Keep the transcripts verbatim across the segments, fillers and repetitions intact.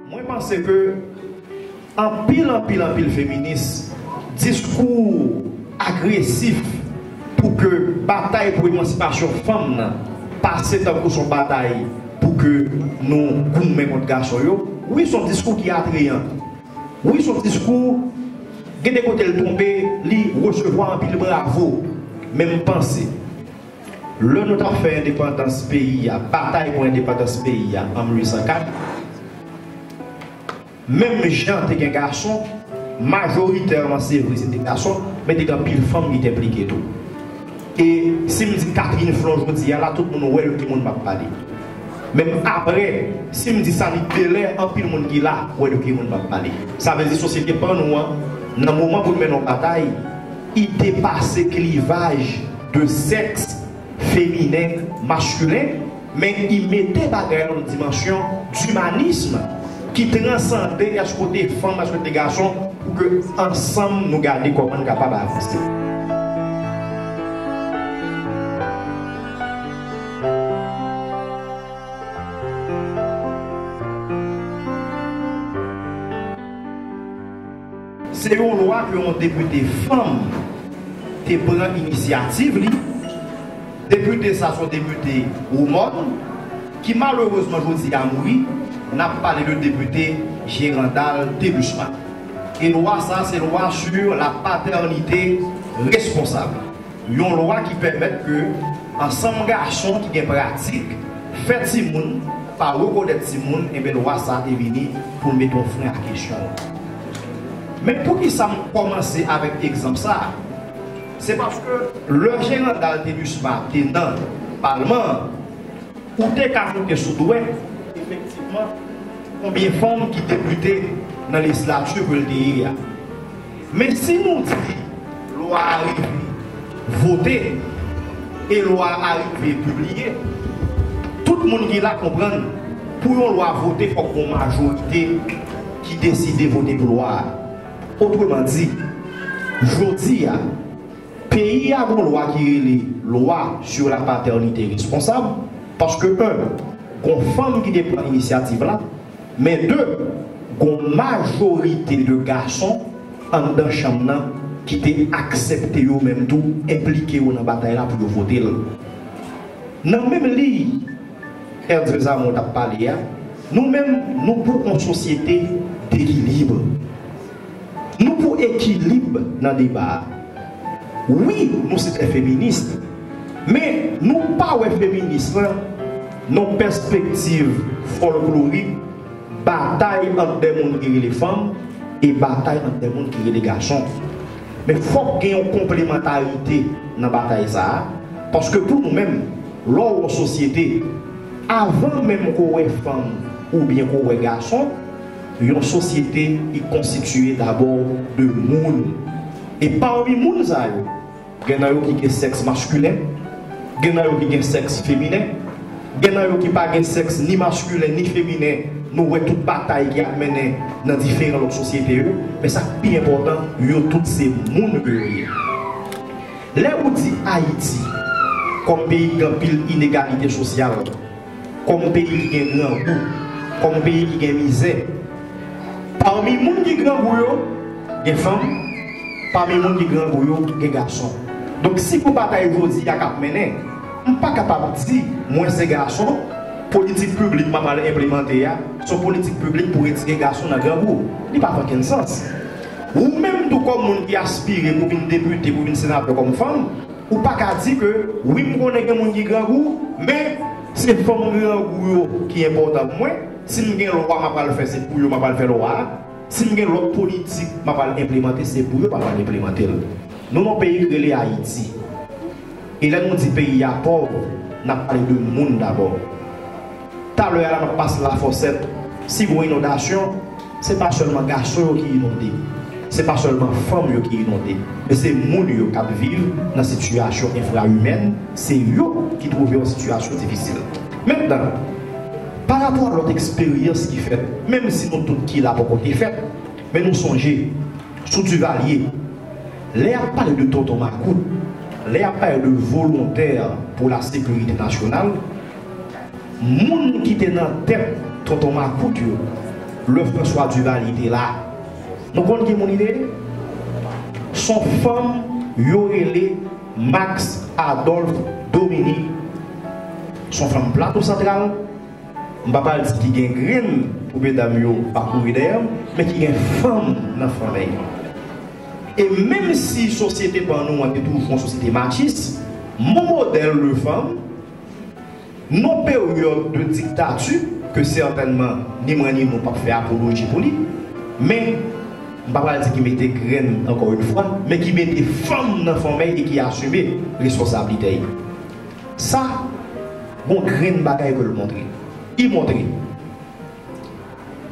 Mwen panse ke anpil, anpil, anpil feminis, diskou agresif pou ke batay pou emansipasyon fanm nan pase tankou s on batay pou ke nou goumen kont gason yo. Wi, s on diskou ki atreyan. Wi, s on diskou, gen de kote l tonbe, li resevwa anpil bravo. Men m panse, lè nou t ap fè endepandans peyi a, batay pou endepandans peyi a an mil uit san kat, menm jan te gen gason, majoritèman se vre se te gason, men te gen anpil fanm ki te enplike tou. E si m di Catherine Flon jodi a la, tout moun wè de ki moun m ap pale. Menm apre, si m di Sanik Delè, anpil moun ki la wè de ki moun m ap pale. Sa vle di sosyete pa nou an, nan moman pou l mennen yon batay, li depase klivaj de sèks feminen, maskilen, men li mete bagay nan yon dimansyon dimanism ki transande èske w te fanm, èske w te gason, pou ke ansanm nou gade kòman n kapab avanse. Se yon lwa ke yon depite fanm te pran inisyativ li. Depite sa se yon depite womòn ki malerezman jodi a mouri. N ap pale de depite Gerandal Thélusma. E lwa sa se lwa sur la paternité responsable. Yon lwa ki pèmèt ke ansanm gason ki gen pratik fè timoun, pa rekonèt timoun, enben lwa sa te vini pou l mete yon fren a kesyon an. Men poukisa m kòmanse avèk egzanp sa a? Se paske lè Gerandal Thélusma te nan palman an, ou te ka konte sou dwèt, efektivman, konbyen fanm ki depite nan lejizlati ke l te ye a. Men si nou di lwa a rive vote e lwa a rive pibliye, tout moun ki la konprann, pou yon lwa vote, fòk gon majorite ki deside vote pou lwa a. Otreman di, jodi a, peyi a gon lwa ki rele lwa sur la paternité responsable, paske, en, gon fanm ki te pran inisyativ la, men de, gon majorite de gason anndan chanm nan ki te aksepte yo menm tou enplike yo nan batay la pou yo vote l. Nan menm liy Erdre Zamon t ap pale a, nou menm, nou pou yon sosyete dekilib. Nou pou ekilib nan deba a. Wi, nou se de feminis, men nou pa wè feminis lan nan yon pèspektiv fòlklorik, batay ant de moun ki rele fanm e batay ant de moun ki rele gason. Men fòk gen yon konplemantarite nan batay sa a, paske pou nou menm, lè w yon sosyete, avan menm ke w wè fanm oubyen ke w wè gason, yon sosyete ki konstitiye dabò de moun. E pami moun sa yo, gen nan yo ki gen sèks maskilen, gen nan yo ki gen sèks feminen, gen nan yo ki pa gen sèks ni maskilen ni feminen. Nou wè tout batay ki ap mennen nan diferan lòt sosyete yo, men sa k pi enpòtan, yo tout se moun ke yo ye. Lè ou di Ayiti kòm peyi ki gen anpil inegalite sosyal, kòm peyi ki gen grangou, kòm peyi ki gen mizè, pami moun ki grangou yo, gen fanm, pami moun ki grangou yo, gen gason. Donk, si gon batay jodi a k ap mennen, m pa kapab di, mwen se gason, politik piblik m ap al enplimante a, se yon politik piblik pou retire gason nan grangou. Li pa fè okenn sans. Ou menm tou kòm moun ki aspire pou vin depite, pou vin senatè kòm fanm, ou pa ka di ke, wi, m konnen gen moun ki grangou, men se fanm grangou yo ki enpòtan pou mwen. Si m gen lwa m ap al fè, se pou yo m ap al fè lwa a. Si m gen lòt politik m ap al enplimante, se pou yo m ap al enplimante l. Nou nan yon peyi ki rele Ayiti. E lè nou di peyi a pòv, n ap pale de moun dabò. Talè a la m ap pase Lafòsèt, si gon inondasyon, se pa sèlman gason yo ki inonde, se pa sèlman fanm yo ki inonde, men se moun yo k ap viv nan sitiyasyon enfra-imèn, se yo ki twouve yo an sitiyasyon difisil. Mentnan, parapò a lòt eksperyans ki fèt, menm si nou tout ki la poko te fèt, men nou sonje, sou Duvalier, lè y ap pale de Tonton Makout, lè y ap pale de volontè pou la sekirite nasyonal, moun ki te nan tèt Tonton Makout yo, lè François Duvalier te la. Nou konn ki moun li te ye? Se yon fanm yo rele Max Adolphe Dominique. Se yon fanm Plato Santral. M pa pral di ki gen grenn pou medam yo pa kouri dèyè m, men ki gen fanm nan fanmi. E menm si sosyete pa nou an te toujou yon sosyete machis, mon modèl de fanm, nan peryòd de diktati, ke sètènman ni mwen ni nou p ap fè apoloji pou li, men m pa pral di ki mete grenn, ankò yon fwa, men ki mete fanm nan fanmi e ki asime responsablite yo. Sa, gon grenn bagay ke l montre. Li montre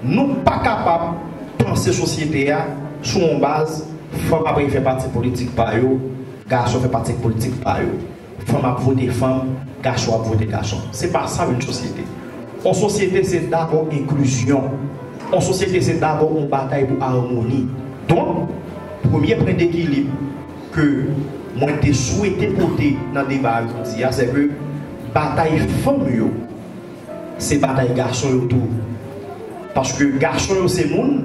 nou pa kapab panse sosyete a sou yon baz fanm ap fè pati politik pa yo, gason fè pati politik pa yo. Fanm ap vote fanm, gason ap vote gason. Se pa sa yon sosyete. Yon sosyete se dabò enklizyon. Yon sosyete se dabò yon batay pou amoni. Donk, premye pwen dekilib ke mwen te swete pote nan deba a jodi a, se ke batay fanm yo, se batay gason yo tou. Paske gason yo se moun,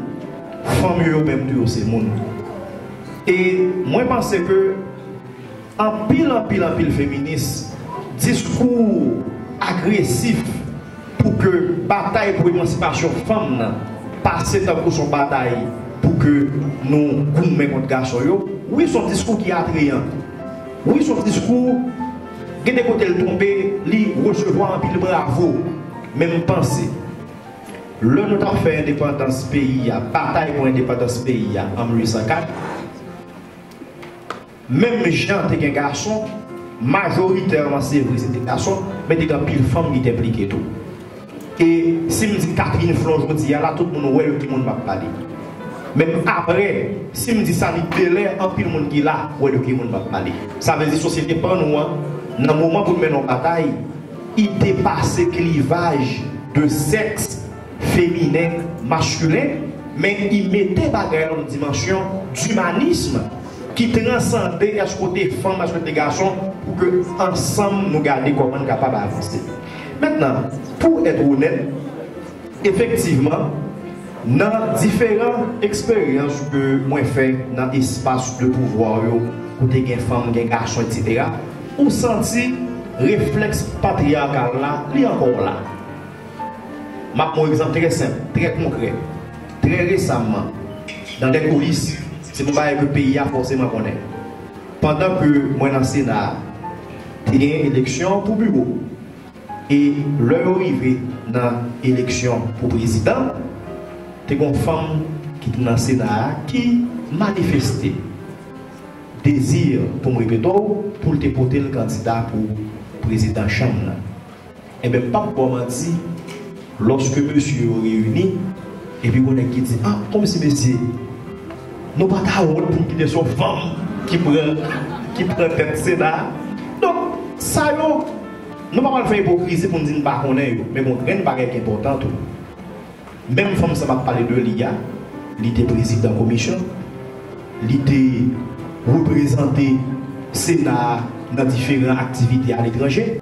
fanm yo, yo menm tou yo se moun. E mwen panse ke anpil, anpil, anpil feminis, diskou agresif pou ke batay pou emansipasyon fanm nan pase tankou se yon batay pou ke nou goumen kont gason yo. Wi, se yon diskou ki atreyan. Wi, se yon diskou, gen de kote l tonbe, li resevwa anpil bravo. Men m panse, lè nou t ap fè endepandans peyi a, batay pou endepandans peyi a an mil uit san kat, menm jan te gen gason, majoritèman se vre se te gason, men te gen anpil fanm ki te enplike tou. E si m di Catherine Flon jodi a la, tout moun wè de ki moun m ap pale. Menm apre, si m di Salit Belair, anpil moun ki la wè de ki moun m ap pale. Sa vle di sosyete pa nou an, nan moman pou n mennen yon batay, li depase klivaj de sèks feminen, maskilen, men li mete bagay nan yon dimansyon dimanism ki transande èske w te fanm, èske w te gason, pou ke ansanm nou gade kòman n kapab avanse. Mentnan, pou èt onèt, efektivman, nan diferan eksperyans ke mwen fè nan espas de pouvwa yo, kote gen fanm, gen gason, etsetera, ou santi reflèks patriyakal la, li ankò la. M ap pran yon egzanp trè senp, trè konkrè. Trè resaman, dans les coulisses, se yon bagay ke peyi a fòseman konnen. Pandan ke mwen nan Sena a, te gen eleksyon pou biwo. E lè yo rive nan eleksyon pou prezidan, te gen yon fanm ki te nan Sena a ki manifeste dezi, pou m repete w, pou l te pote l kandida pou prezidan chanm nan. Enben, m p ap ba w manti, lòske mesye yo reyini, epi gon nèg ki di, ah, kòmsi mesye, nou pa ta wont pou n kite se yon fanm ki pran, ki pran tèt Sena a. Donk, sa yo, nou pa pral fè ipokrizi pou n di n pa konnen yo, men gon grenn bagay ki enpòtan tou. Menm fanm sa m ap pale de li a, li te prezidan komisyon, li te reprezante Sena a nan diferan aktivite aletranje,